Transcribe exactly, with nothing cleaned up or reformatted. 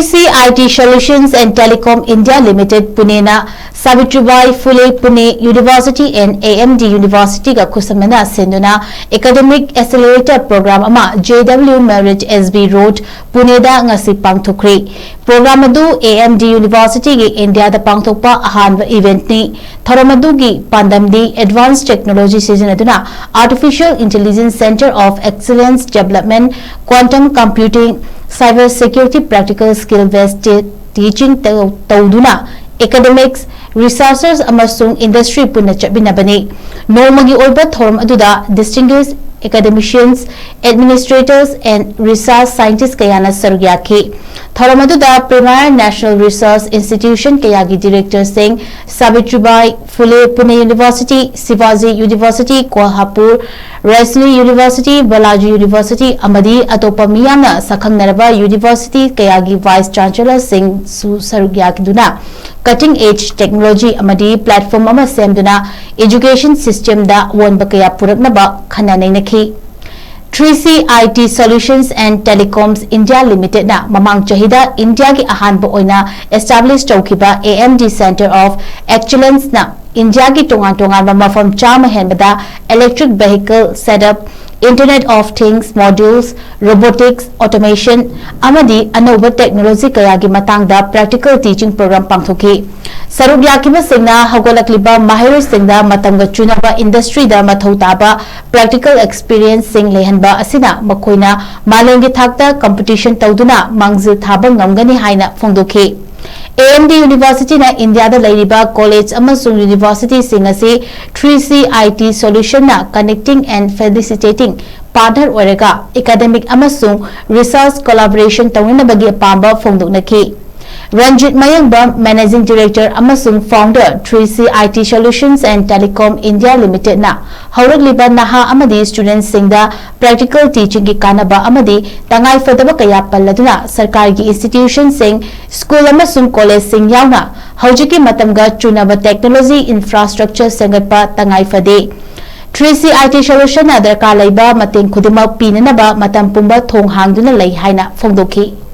C I T Solutions and Telecom India Limited Pune ꯅ Savitribai Phule Pune University and A M D University ꯒ ꯈꯨꯠꯁꯝꯅꯅ ꯁꯤꯟꯗꯨꯅ Academic Accelerator Program ꯑꯃ J W Marriott S B Road, Pune ꯗ ꯉꯁꯤ ꯄꯥꯡꯊꯣꯛꯈ꯭ꯔꯦ꯫ Program ꯑꯗꯨ A M D University ꯒꯤ ꯏꯟꯗꯤꯌꯥꯗ ꯄꯥꯡꯊꯣꯛꯄ ꯑꯍꯥꯟꯕ event ꯅꯤ꯫ ꯊꯧꯔꯝ ꯑꯗꯨꯒꯤ ꯄꯥꯟꯗꯝꯗꯤ Advanced Technology ꯁꯤꯖꯤꯟꯅꯗꯨꯅ Artificial Intelligence Center of Excellence Development, Quantum Computing, Cyber Security Practical Skill Based Teaching ꯇꯧ-, ꯇꯧꯗꯨꯅ academics, researchers ꯑꯃꯁꯨꯡ industry ꯄꯨꯟꯅ ꯆꯠꯃꯤꯟꯅꯕꯅꯤ꯫ ꯅꯣꯡꯃꯒꯤ ꯑꯣꯏꯕ ꯊꯧꯔꯝ ꯑꯗꯨꯗ distinguished academicians, administrators and research scientists ꯀꯌꯥꯅ ꯁꯔꯨꯛ ꯌꯥꯈꯤ꯫ ꯊꯧꯔꯝ ꯑꯗꯨꯗ premier national research institution ꯀꯌꯥꯒꯤ directorꯁꯤꯡ, Savitribai Phule Pune University, Shivaji University, Kolhapur, Raisoni University, Balaji University ꯑꯃꯗꯤ ꯑꯇꯣꯞꯄ ꯃꯤꯌꯥꯝꯅ ꯁꯛꯈꯪꯅꯔꯕ university ꯀꯌꯥꯒꯤ vice chancellorꯁꯤꯡꯁꯨ ꯁꯔꯨꯛ ꯌꯥꯈꯤꯗꯨꯅ cutting edge technology ꯑꯃꯗꯤ platform ꯑꯃ ꯁꯦꯝꯗꯨꯅ education systemꯗ ꯑꯑꯣꯟꯕ ꯀꯌꯥ ꯄꯨꯔꯛꯅꯕ ꯈꯟꯅ ꯅꯩꯅꯈꯤ꯫ Three C I T Solutions and Telecoms India Limitedꯅ ꯃꯃꯥꯡ ꯆꯍꯤꯗ ꯏꯟꯗꯤꯌꯥꯒꯤ ꯑꯍꯥꯟꯕ ꯑꯣꯏꯅ establish ꯇꯧꯈꯤꯕ A M D Center of Excellenceꯅ ꯏꯟꯗꯤꯌꯥꯒꯤ ꯇꯣꯉꯥꯟ ꯇꯣꯉꯥꯟꯕ ꯃꯐꯝ ꯆꯥꯝꯃ ꯍꯦꯟꯕꯗ electric vehicle setup, Internet of Things modules, robotics, automation ꯑꯃꯗꯤ ꯑꯅꯧꯕ technology ꯀꯌꯥꯒꯤ ꯃꯇꯥꯡꯗ practical teaching program ꯄꯥꯡꯊꯣꯛꯈꯤ꯫ ꯁꯔꯨꯛ ꯌꯥꯈꯤꯕꯁꯤꯡꯅ ꯍꯧꯒꯠꯂꯛꯂꯤꯕ ꯃꯍꯩꯔꯣꯏꯁꯤꯡꯗ ꯃꯇꯝꯒ ꯆꯨꯅꯕ industryꯗ ꯃꯊꯧ ꯇꯥꯕ practical experienceꯁꯤꯡ ꯂꯩꯍꯟꯕ ꯑꯁꯤꯅ ꯃꯈꯣꯏꯅ ꯃꯥꯂꯦꯝꯒꯤ ꯊꯥꯛꯇ competition ꯇꯧꯗꯨꯅ ꯃꯥꯡꯖꯤꯜ ꯊꯥꯕ ꯉꯝꯒꯅꯤ ꯍꯥꯏꯅ ꯐꯣꯡꯗꯣꯛꯈꯤ꯫ A M D Universityꯅ ꯏꯟꯗꯤꯌꯥꯗ ꯂꯩꯔꯤꯕ college ꯑꯃꯁꯨꯡ universityꯁꯤꯡ ꯑꯁꯤ Three C I T Solutionꯅ connecting and facilitating partner ꯑꯣꯏꯔꯒ academic ꯑꯃꯁꯨꯡ research collaboration ꯇꯧꯅꯅꯕꯒꯤ ꯑꯄꯥꯝꯕ ꯐꯣꯡꯗꯣꯛꯅꯈꯤ꯫ ꯔꯟꯖꯤꯠ ꯃꯌꯦꯡꯕꯝ, Managing Director ꯑꯃꯁꯨꯡ Founder, Three C I T Solutions and Telecom India Limitedꯅ ꯍꯧꯔꯛꯂꯤꯕ ꯅꯍꯥ ꯑꯃꯗꯤ studentꯁꯤꯡꯗ practical teachingꯒꯤ ꯀꯥꯟꯅꯕ ꯑꯃꯗꯤ ꯇꯉꯥꯏꯐꯗꯕ ꯀꯌꯥ ꯄꯜꯂꯗꯨꯅ ꯁꯔꯀꯥꯔꯒꯤ institutionꯁꯤꯡ, school ꯑꯃꯁꯨꯡ collegeꯁꯤꯡ ꯌꯥꯎꯅ ꯍꯧꯖꯤꯛꯀꯤ ꯃꯇꯝꯒ ꯆꯨꯅꯕ technology infrastructure ꯁꯦꯝꯒꯠꯄ ꯇꯉꯥꯏ ꯐꯗꯦ꯫ Three C I T Solutionꯅ ꯗꯔꯀꯥꯔ ꯂꯩꯕ ꯃꯇꯦꯡ ꯈꯨꯗꯤꯡꯃꯛ ꯄꯤꯅꯅꯕ ꯃꯇꯝ ꯄꯨꯝꯕ ꯊꯣꯡ ꯍꯥꯡꯗꯨꯅ ꯂꯩ ꯍꯥꯏꯅ ꯐꯣꯡꯗꯣꯛꯈꯤ꯫